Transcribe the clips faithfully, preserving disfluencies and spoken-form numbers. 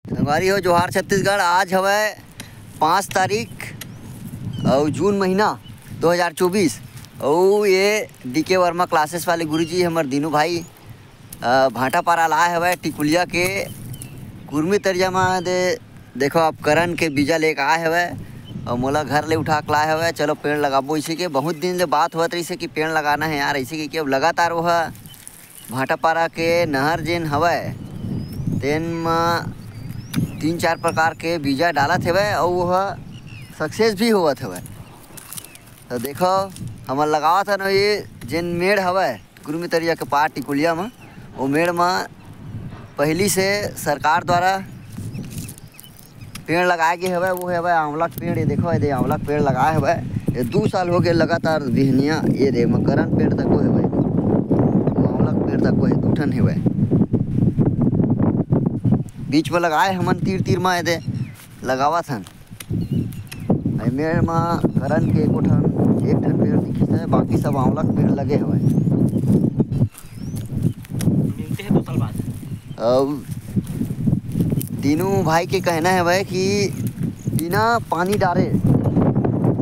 संगवारी हो, जोहार छत्तीसगढ़। आज हवय पाँच तारीख अउ जून महीना दो हज़ार चौबीस। अउ ये डी के वर्मा क्लासेस वाले गुरुजी हमर दीनू भाई, अ, भाटापारा लाए हवय टिकुलिया के कुर्मी तरिया म दे। देखो, अब करन के बीजा लेके आए हवय अउ मोला घर ले उठा के लाए हवय। चलो, पेड़ लगाबो। इसी के बहुत दिन ले बात होत रहिसे कि पेड़ लगाना है यार, इसी के, कि अब लगातार वो ह भाटापारा के नहर जेन हवय, तेन म तीन चार प्रकार के बीजा डालत हवय अउ वो ह सक्सेस भी होवत हवय। तो देखो, हमन लगावत हन, ये जेन मेड़ हवय कुर्मी तरिया के पार टिकुलिया म, वो मेड़ म पहिली से सरकार द्वारा पेड़ लगाए गे हवय, वो हवय आंवला के पेड़। ये देखो, ये दे आंवला के पेड़ लगाए हवय। ये दू साल हो गए लगातार बिहनिया। ये दे मकरन पेड़ तको हवय, वो आंवला के पेड़ तको हे, दू ठन हवय। बीच में लगाए हमन तीर तीर म, ये दे लगावत हन। ए मेड़ म करन के एको ठन, एक ठन पेड़ दिखिस हे, बाकी सब आंवला के पेड़ लगे हवय। मिलते हैं दो साल बाद। अब दीनू भाई के कहना हवय कि बिना पानी डारे,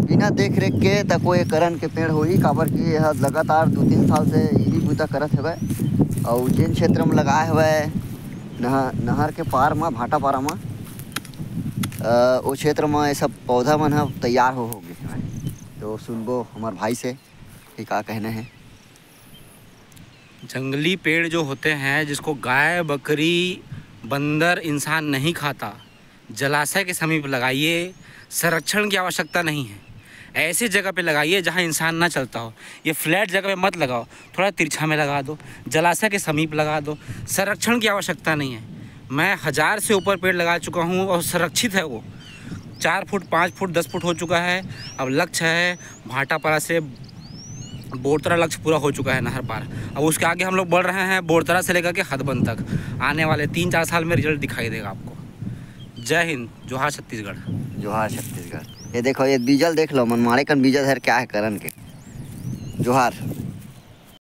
बिना देख रेख के तको ये करन के पेड़ होही, काबर कि ये ह लगातार दू तीन साल से इही बुता करत हवय। अउ जेन क्षेत्र म लगाए हवय नह-, नहर के पार म, भाटापारा म, अ, ओ क्षेत्र म ये सब पौधा मन ह तैयार हो, हो गे हवय। तो सुनबो हमर भाई से कि का कहना है। जंगली पेड़ जो होते हैं, जिसको गाय, बकरी, बंदर, इंसान नहीं खाता, जलाशय के समीप लगाइए। संरक्षण की आवश्यकता नहीं है। ऐसी जगह पे लगाइए जहाँ इंसान ना चलता हो। ये फ्लैट जगह पे मत लगाओ, थोड़ा तिरछा में लगा दो, जलाशय के समीप लगा दो। संरक्षण की आवश्यकता नहीं है। मैं हज़ार से ऊपर पेड़ लगा चुका हूँ और संरक्षित है वो। चार फुट, पाँच फुट, दस फुट हो चुका है। अब लक्ष्य है भाटापारा से बोरतरा, लक्ष्य पूरा हो चुका है नहर पार। अब उसके आगे हम लोग बढ़ रहे हैं, बोरतरा से लेकर के हथबंद तक। आने वाले तीन चार साल में रिजल्ट दिखाई देगा आपको। जय हिंद, जोहार छत्तीसगढ़। जोहार छत्तीसगढ़। ये देखो, ये बीजल देख लो, मन माड़े कन बीजल धर के आहे करन के। जोहार।